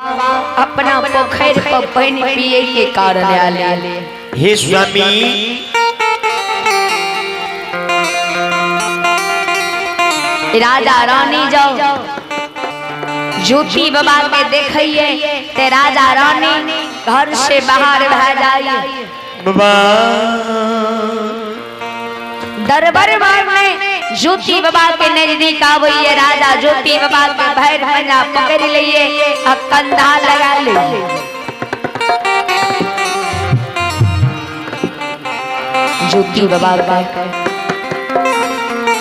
अपना पोखरि पर पानि पिए के कारण आयल। हे स्वामी, राजा रानी जाओ ज्योति बाबा के देखिए ते राजा रानी घर से बाहर भा जाइए। बाबा दरबार में ज्योति बाबा के नजदीक आबैये, राजा ज्योति बाबा के भर पंजा पकड़ लिए आ कंधा लगा लिए। ज्योति बाबा के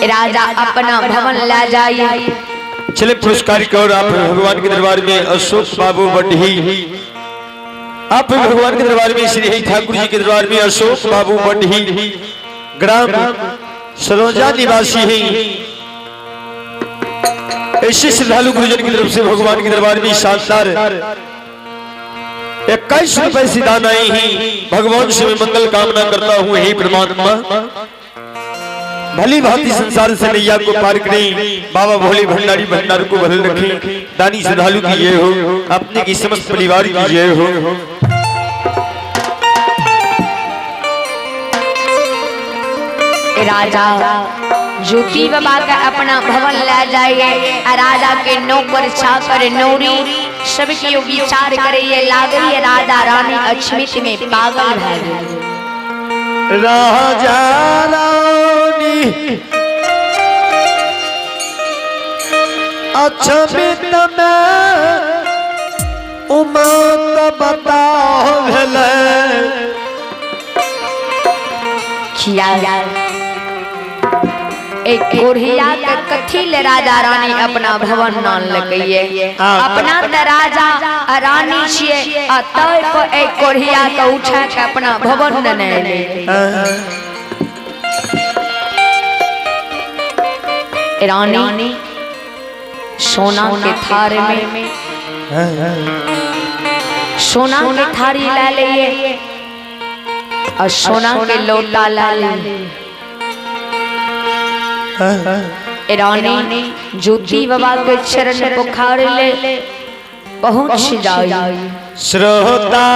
राजा अपना भवन ला जाइए। चले पुरस्कार की ओर आप भगवान के दरबार में अशोक बाबू बडही, आप भगवान के दरबार में श्री ठाकुर जी के दरबार में अशोक बाबू बडही ग्राम सरोजा निवासी हैं। ऐसे श्रद्धालु गुरुजन की तरफ से भगवान के दरबार में शानदार 21 रुपए से दान आए हैं। भगवान से मैं मंगल कामना करता हूँ, हे परमात्मा भली भांति संसार से नैया को पार करें, बाबा भोले भंडारी भंडार को भले रखें, दानी श्रद्धालु की जय हो, अपने की समस्त परिवार की जय हो। राजा ज्योति बाबा का अपना भवन ला जाइए। राजा के नौकर चाकर नौरी सबकी विचार करे लागे राजा रानी अछमित में पागल भा गए। राजा रानी अछमित में उमत बताओ भेलै। खिया एक कोढ़िया के कथी ले राजा रानी अपना भवन नान लकैये। अपना त राजा आ रानी छियै आ तय पर एक कोढ़िया के उठा के अपना भवन नेने एलै। रानी सोना के थार में सोना के थारी ला लिए और सोना के लोटा ला लिए। रानी ज्योति बाबा के चरण पुकार ले पहुंच जाई। श्रोता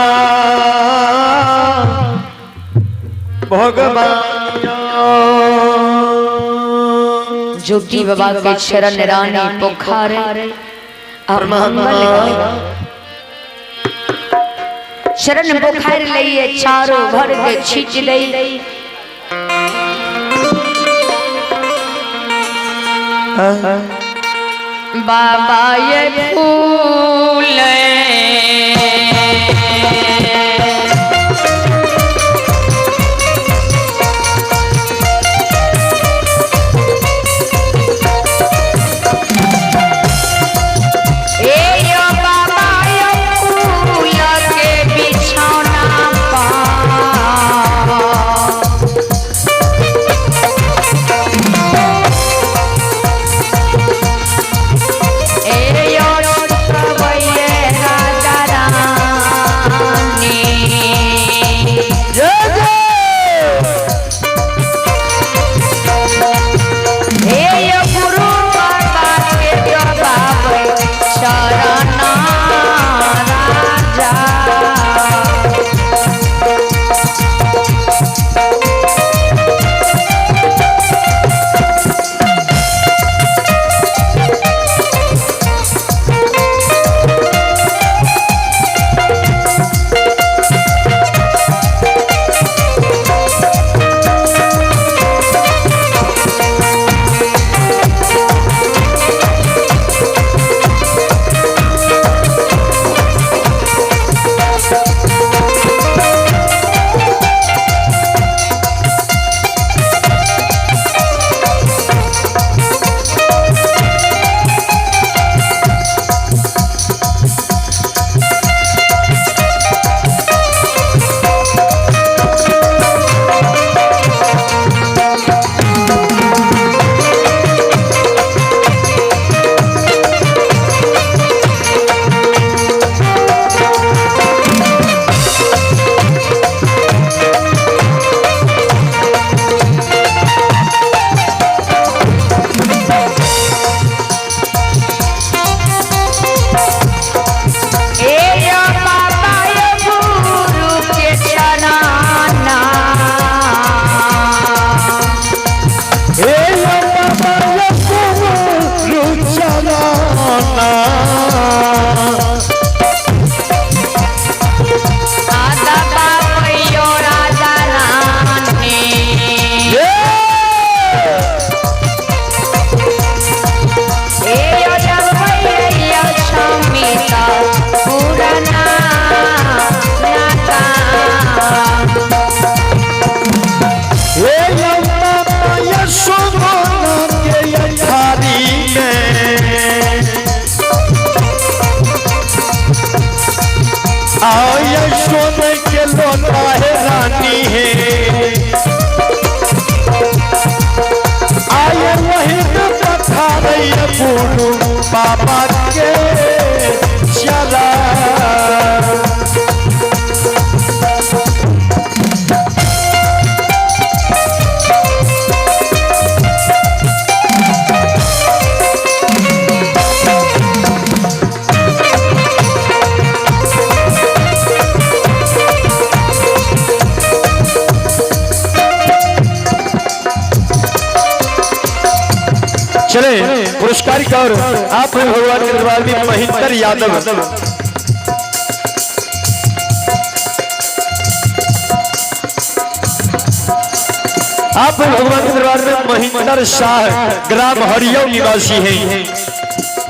भगवान ज्योति बाबा के चरण रानी पुकारे और मंगल गावे। चरण बुखार लिए चारों भर के छींच दई। बाबा ये फूल ए यो बाबा यो फूल के बिछौना पा। ए यो सबैये आय सोने के लोटा है रानी है, आय वही पथार गुरु बाबा के चला। चले पुरस्कार कर आप भगवान के दरबार में महेंद्र यादव। आप भगवान के दरबार में महेंद्र शाह ग्राम हरियव निवासी हैं।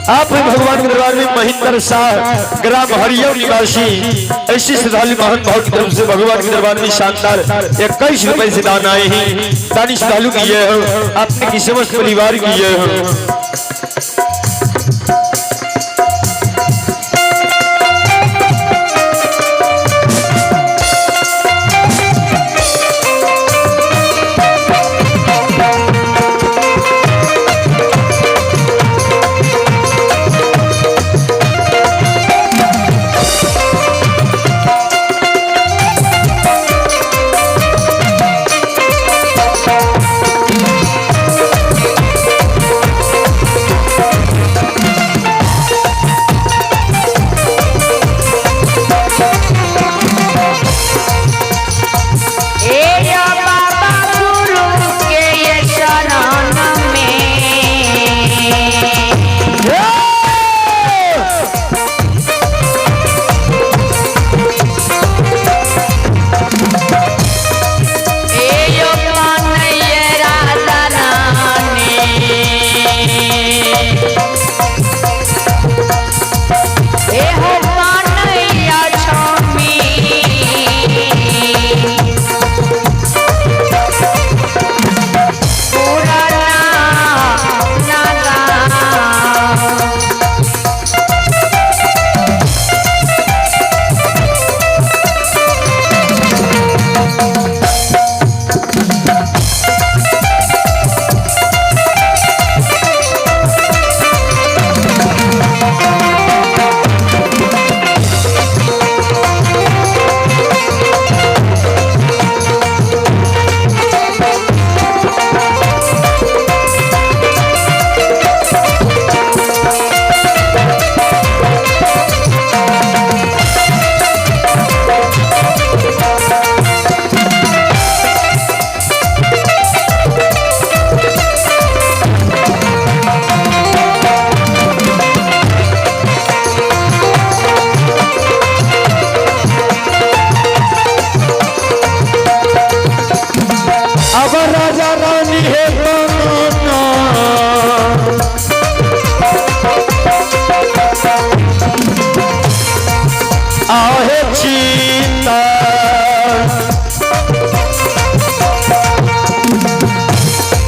आप भगवान के दरबार में महेंद्र शाह ग्राम हरियव निवासी ऐसी श्रद्धालु महान भाव की तरफ से भगवान के दरबार में शानदार 21 रुपए से दान आए हैं। दानी श्रद्धालु की जय हो, अपने की समस्त परिवार की जय हो। ए या बाबा गुरु के ये शरण में, ए यो कन्हैया राधा रानी, ए हो कन्हैया स्वामी, पुराना नागा। अब राजा रानी है दोनों, आहे चीता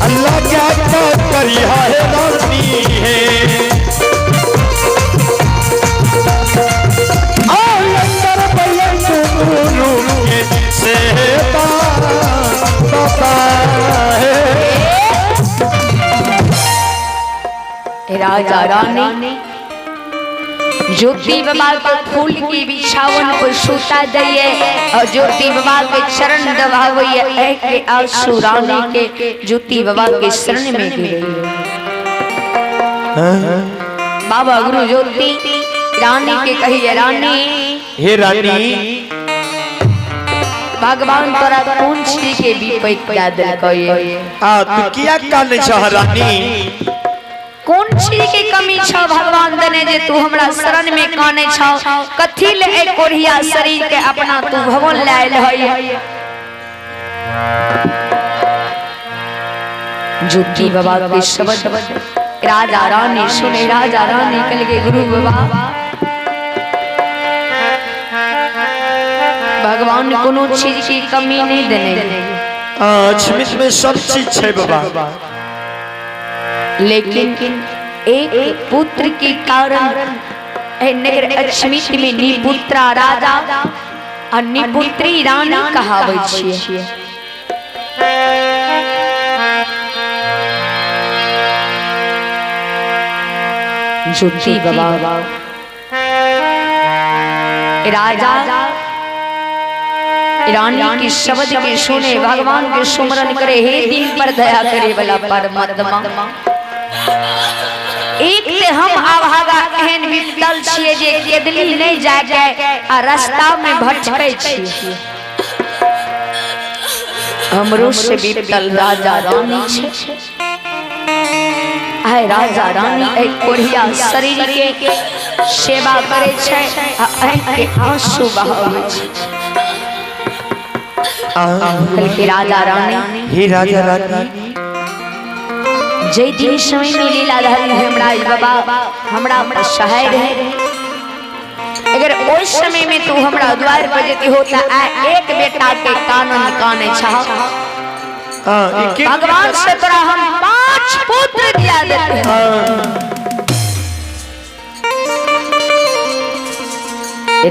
अल्लाह क्या क्या करिया है रानी है। आलंदर बयन गुरु के सेवा बाबा है। राजा रानी ज्योति बाबा के फूल की बिछावन पर सूता दैये और ज्योति बाबा के चरण दबावैये, ऐ के आंसू रानी के ज्योति बाबा के शरण में गिरे। बाबा गुरु ज्योति रानी के कहिए, रानी हे रानी, भगवान तोरा कौन चीज के विपैत दए देलकै? आ तू किया काने छह रानी? कौन चीज के कमी छ भगवान देने जे तू हमरा शरण में काने छ? कथी ले ए कोढ़िया शरीर के अपना तू भवन लायल है? ज्योति बाबा के शब्द राजा रानी सुने। राजा रानी कल के गुरु बाबा भगवान कोनो चीज की कमी नहीं देने। अछमित में सब चीज है बाबा, लेकिन एक पुत्र के कारण एहि नगर अक्षमित में निपुत्रा राजा आ निपुत्री रानी कहाबै छियै। ज्योति बाबा राजा रानी के शब्द के सुने भगवान के सुमरन करे, हे दिन पर दया करे वाला परमात्मा। एक ते हम अभागा एहन विपतल छियै जे केदली नहीं जाके आ रास्ता में भटकै छियै। हमरो से विपतल राजा रानी छै। आय राजा रानी एहि कोढ़िया शरीर के सेवा करे छै आ आँखि के आंसू बहाबै छै। कहलकै राजा रानी, हे राजा रानी, जै दिन समय में लीला रहल हमरा बाबा हमरा सहाय रहे, अगर ओहि समय में तू हमरा द्वार पर जेती होता आ एक बेटा के कानन काने छह, भगवान से तोरा हम 5 पुत्र दिया देते हैं।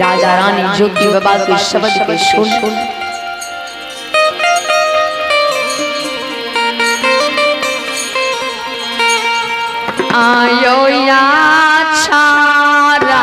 राजा रानी ज्योति बाबा के शब्द के सुन आयो या छारा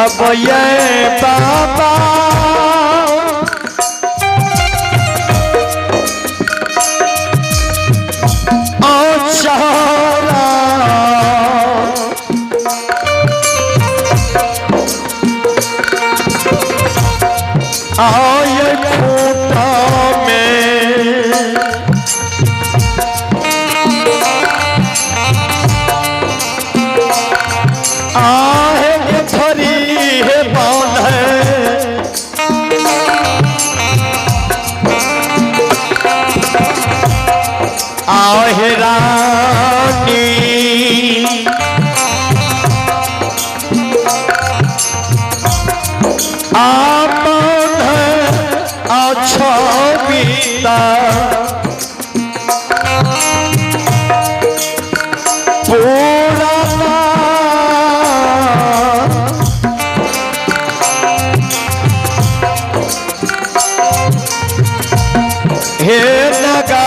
अब ये बाबा औचारा आय खूटा में आहे थरी है बांध आहे रानी आपन अच्छा बीता पूरा हे नगा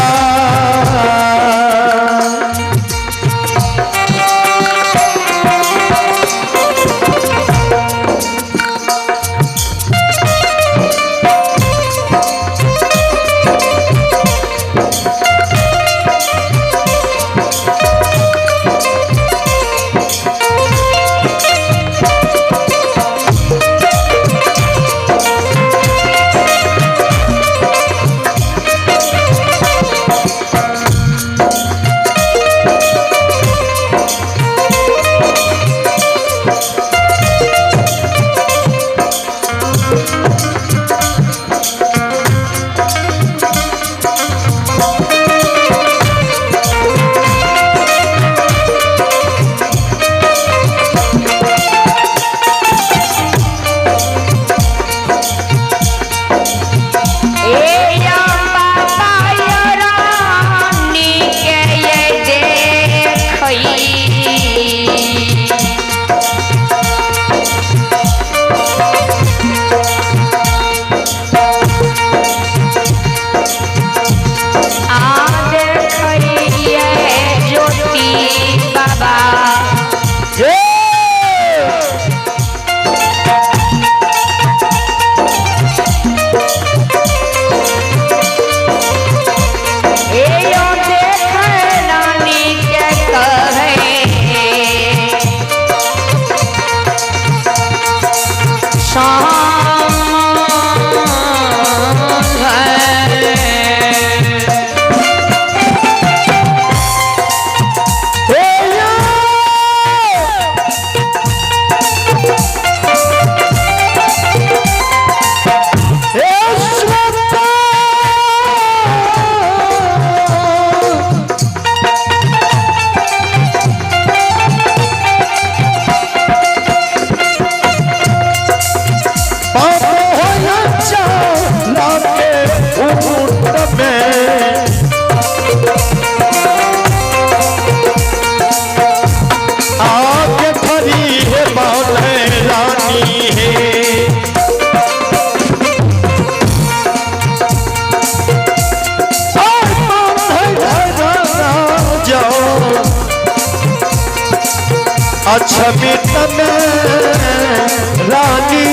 अछमित में रानी।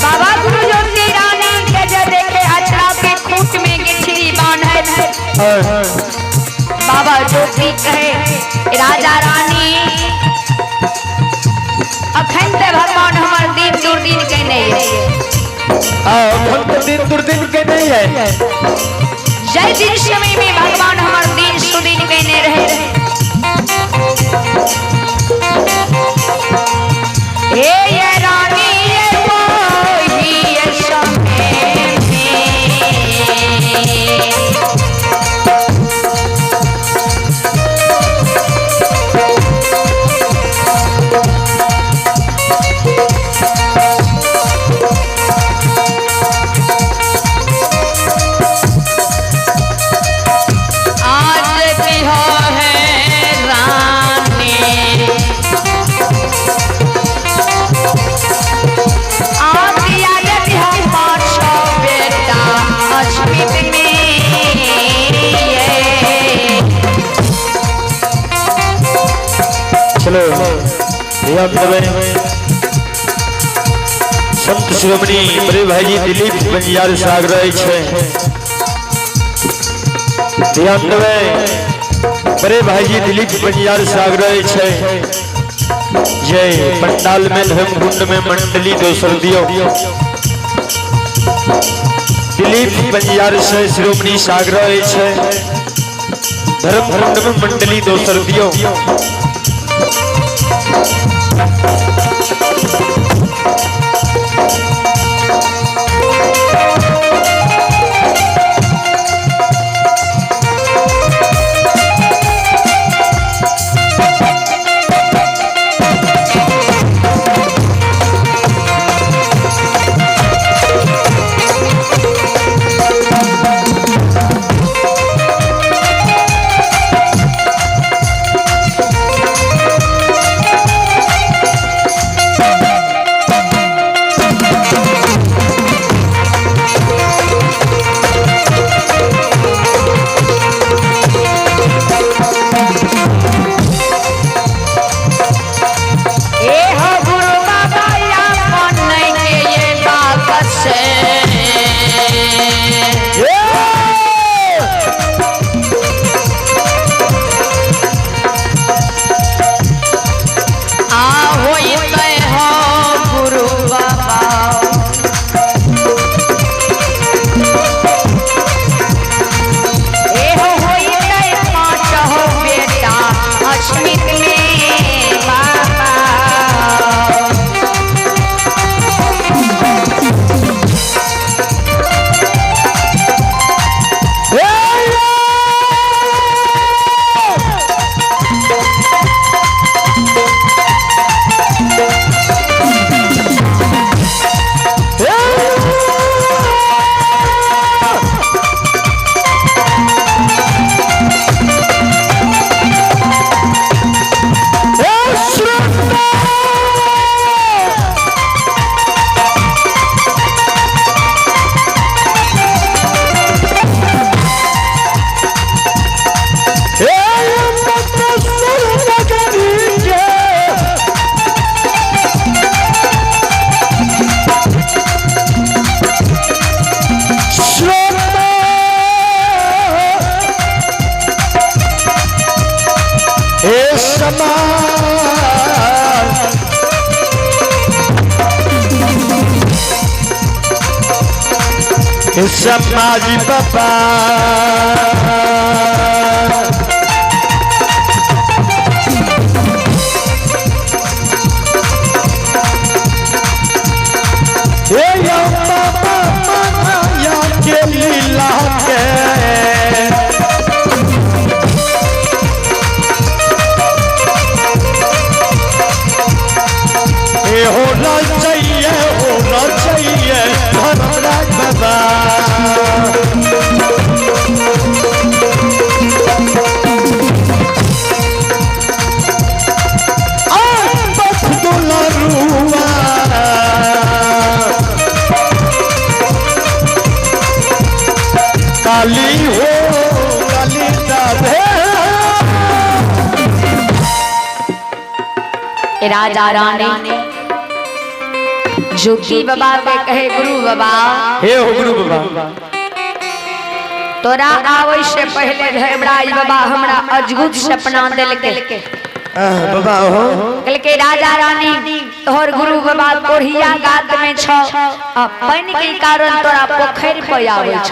बाबा गुरु ज्योति रानी के जे देखे अचरा के खूट में गिठरी बांधल। बाबा ज्योति कहे राजा रानी अखन ते भगवान हमर दिन दुर्दिन के नहीं है। अखन तो दिन दुर्दिन के नहीं है। जय दिन समय में भगवान हमर दिन सुदिन के नहीं रहे। हे ये रानी ये वही ये समय में। आज बिहार है रानी आज याद बिहार पाँच बेटा अश्मित में ये। चलो भैया संत शिरोमणि बड़े भाईजी दिलीप बंजार सागर छै। ध्यान देबै बड़े भाईजी दिलीप बंजार सागर छै। जय पंडाल में धर्मकुंड में मंडली दोसर दियो। दिलीप बंजार से शिरोमणि सागर छै। धर्मकुंड में मंडली दोसर दियो। समाज बाबा। हे या बाबा माया के लीला के हे होना चाहिए, होना चाहिए धर्मराज बाबा। आ बस दुलरुआ काली हो काली दादे। राजा रानी ज्योति बाबा के कहे गुरु बाबा, हे हो गुरु बाबा, तोरा आवे से पहले धर्मराज बाबा हमरा अजगुत सपना देलके। बाबा हो कहलके राजा रानी तोहर गुरु बाबा कोढ़िया गात में छ आ पानि के कारण तोरा पोखरि पर आवे छ।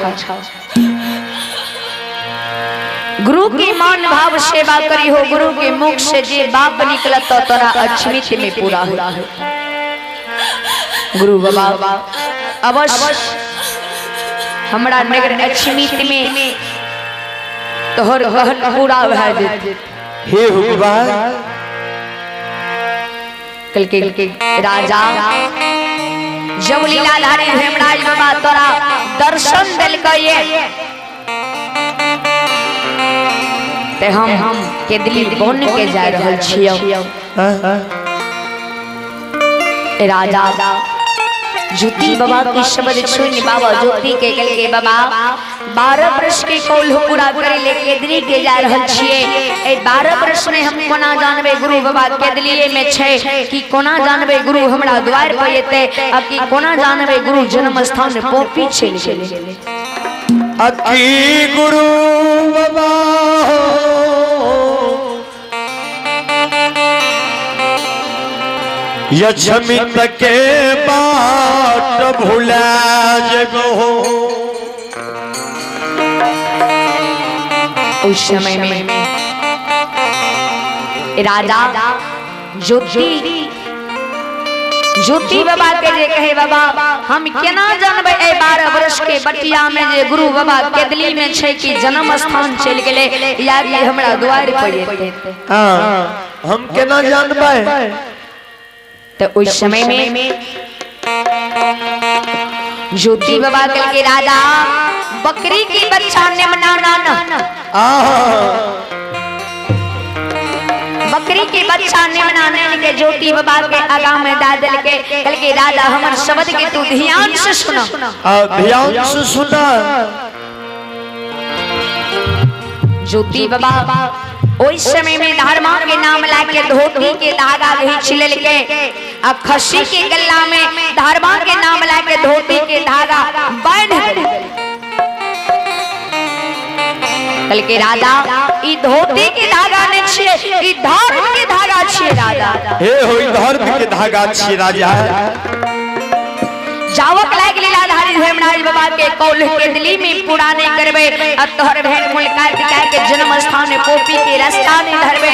गुरु के मान भाव सेवा करी हो, गुरु के मुख से जे बाप निकलत तो तोरा अक्षमित में पूरा हो। गुरु बाबा अवश्य हमरा नगर अक्षमित में तोहर कहन पूरा भए जेत। हे हो बाबा। कल के राजा जब लीलाधारी हेमराज बाबा तोरा दर्शन दिलकै ते हम केदली बन के जा रहल छियौ। राजा ज्योति बाबा के शब्द सुन बाबा ज्योति के कहलकै बाबा 12 वर्ष के कौल पूरा करे ले केदली के जा रहल छियै। ए 12 वर्ष में हम कोना जानबे गुरु बाबा केदलिए में छै कि कोना जानबे गुरु हमरा द्वार पर एतै आ कि कोना जानबे गुरु जन्म स्थान पोपी चलि गेलै। अकी गुरु बाबा हो यछमित के बाट भुला जगो हो। उस समय में राजा ज्योति ज्योति बाबा के जे कहे बाबा हम केना जानबे ए 12 वर्ष के बटिया में जे गुरु बाबा केदली में छै कि जन्म स्थान चलि गेलै या कि हमरा द्वार पर एतै। हम केना जानबै। तो उस समय में ज्योति बाबा के राजा बकरी की बच्चा नेमना ना बकरी के बच्चा नेमना नहीं के ज्योति बाबा के आगा में दा दिल के कल के राजा हमर शब्द के तू ध्यान से सुना, ध्यान से सुना। ज्योति बाबा ओहि समय में धर्मा के नाम ला के धोती के धागा घींच लेलके आ खस्सी के गला में धर्मा के नाम ला के धोती के धागा बांध कल के राजा ई धोती के धागा नहीं छिए, ई धर्म के धागा छिए राजा। हे हो ई धर्म के धागा छिए राजा। जावक लाग लीलाधारी हेमराज बाबा के कौल के दिली में पूरा नहीं करबे आ तोहर भेंट मुलाकात काय के जन्म स्थान में पोपी के रास्ता नहीं धरबे।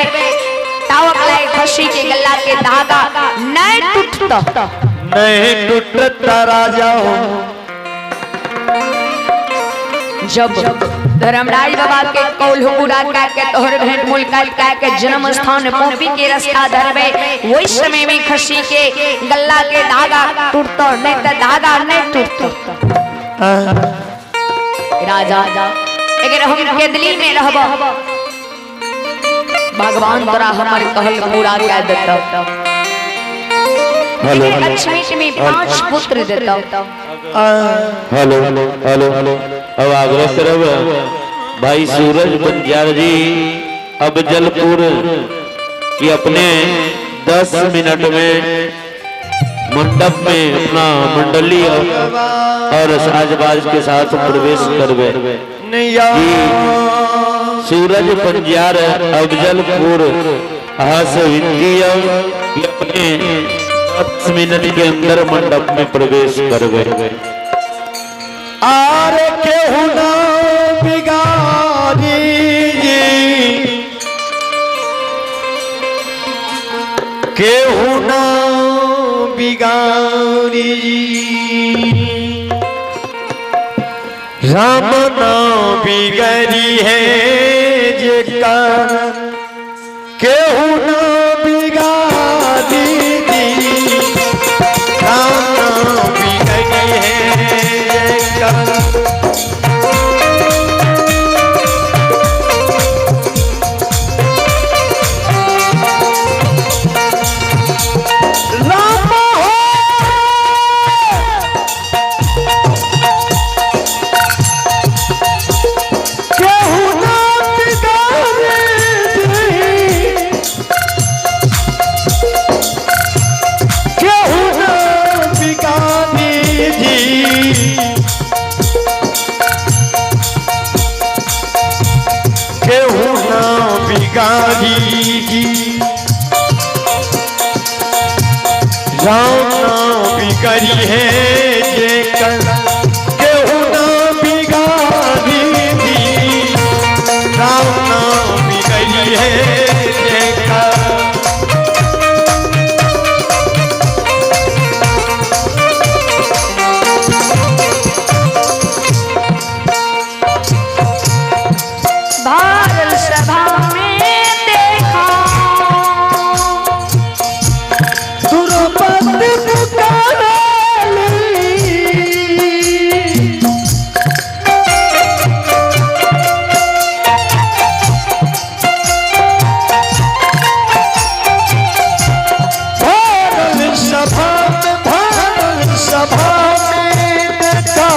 तावक लाग खसी के गला के धागा नहीं टूटता, नहीं टूटता राजा हो। जब धर्मराज बाबा के कौल पूरा के तोहर भेंट मुलाकात काय के जन्म स्थान पोपी के रास्ता धरबे वही समय में खसी के गला के धागा टूटतो नहीं त धागा नहीं टूटतो राजा। अगर हम केदली में रहब भगवान तोरा हमर कहल पूरा कह देतौ। हेलो लक्ष्मी में 5 पुत्र देतौ। हेलो हेलो हेलो अब आग्रह करब भाई सूरज बंजार जी अफजलपुर कि अपने 10 मिनट में मंडप में अपना मंडली और साजबाज के साथ प्रवेश करवे। सूरज बंजार अफजलपुर हस विनती कि अपने 10 मिनट के अंदर मंडप में प्रवेश करवे। आर केहू ना बिगाड़ी जी, केहू ना बिगाड़ी जी। राम ना बिगड़ी है जेकर केहू ना बिगाड़ी जी, राम ना बिगड़ी है जेकर। राम हो केहू ना बिगाड़ी जी, केहू ना बिगाड़ी जी, केहू ना बिगाड़ी जी, राम ना बिगड़ी है जेकर केहू ना बिगाड़ी जी, राम ना बिगड़ी है जेकर। भारल सभा में देखा द्रौपदी पुकारली, भरल सभा में, भरल सभा में देखा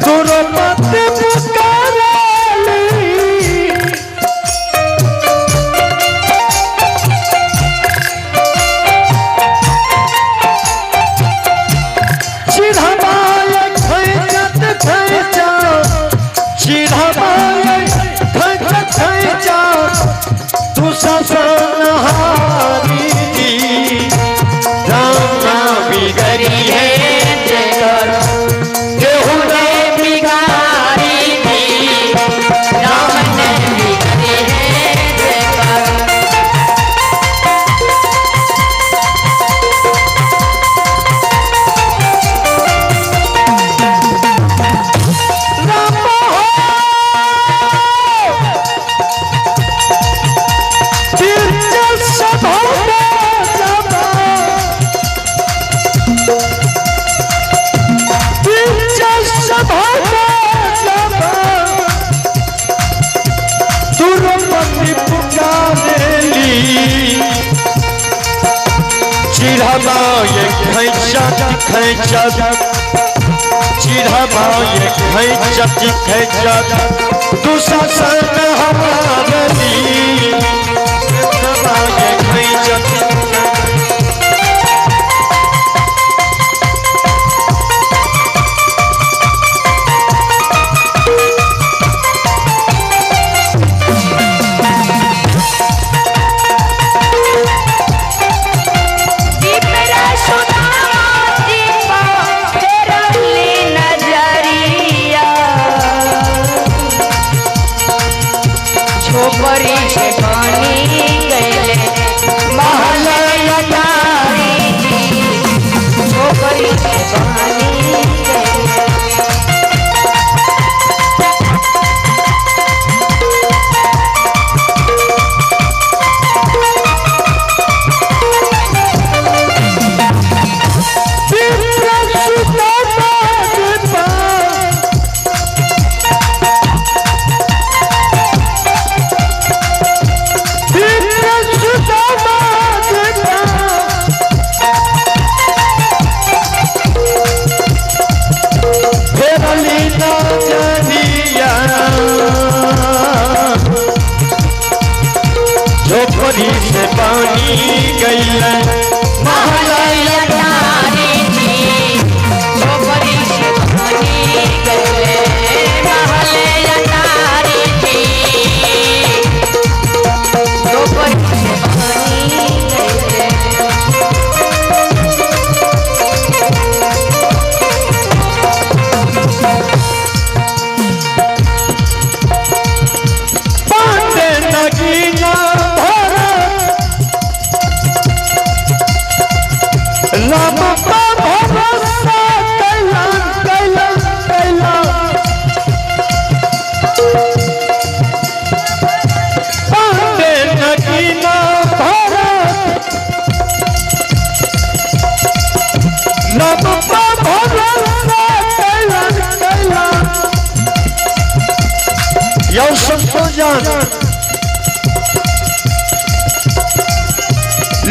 द्रौपदी पुकारली। चिढ़ाबाय खैचत खैचा, चिढ़ाबाय खैचत खैचा, तू ससनहारी जी, राम ना बिगड़ी है जेकर केहू ना बिगाड़ी जी, राम ने बिगड़ी है जेकर। राम हो तीर्थ सभा में जब तीर्थ सभा में जब द्रौपदी पुकारेली, चिढ़ाबाय खैचा खैचा, चिढ़ाबाय खैचा खैचा, दुशासन हमारली, चिढ़ाबाय खैचा। दीपरा सुदामा दीपा फेरली नजरिया, छोकरी से बनी गईले महल अटारी जी, छोकरी से बनी गईले। झोपड़ी से पानी गई महल अटारी जी, झोपड़ी से बनी गईले महल अटारी जी, झोपड़ी से बनी गईले। यौ संतो जान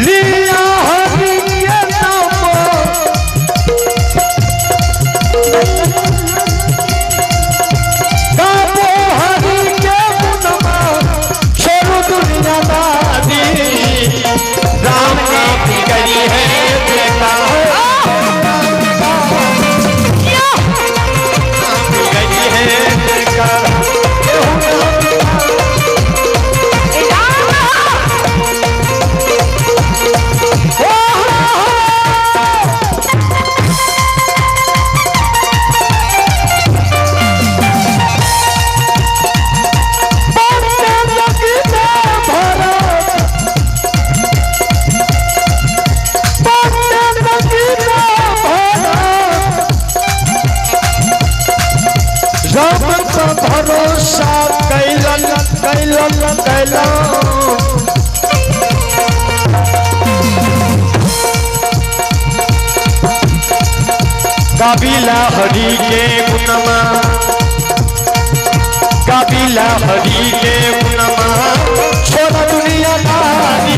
लिया हरि के नाम गाबो हरि के गुणमा छोड़ो दुनियादारी राम नाम की गली है बेकार गली है बेकार बनने लगने भरत बनने लगने भरत राम का भरोसा कैलन कैलन कैलन कबिला हरि के गुणमा कबिला हरि के गुणमा छोड़ दुनिया दारी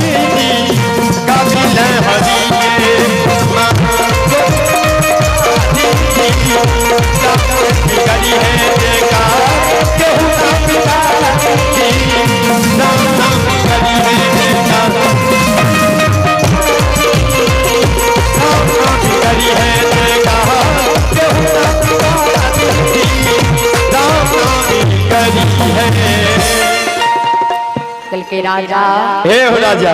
कबिला हरि के गुणमा गली है देखा केहू ना पिता राम नाम गली है देखा राम नाम गली है देखा केहू ना पिता राम नाम गली है। कल के राजा हे हो राजा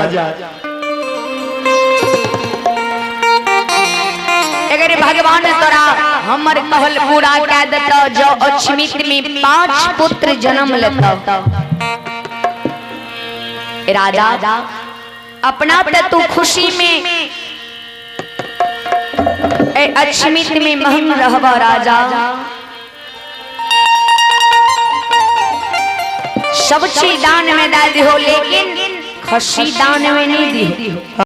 अगर भगवान तोरा हमर कहल पूरा कह देता जो अक्षमित में 5 पुत्र जन्म लेता। राजा अपना त तू खुशी में ए अक्षमित में महम रहबा राजा। सब चीज दान में दे दिहो लेकिन खसी दान में नहीं दिहो।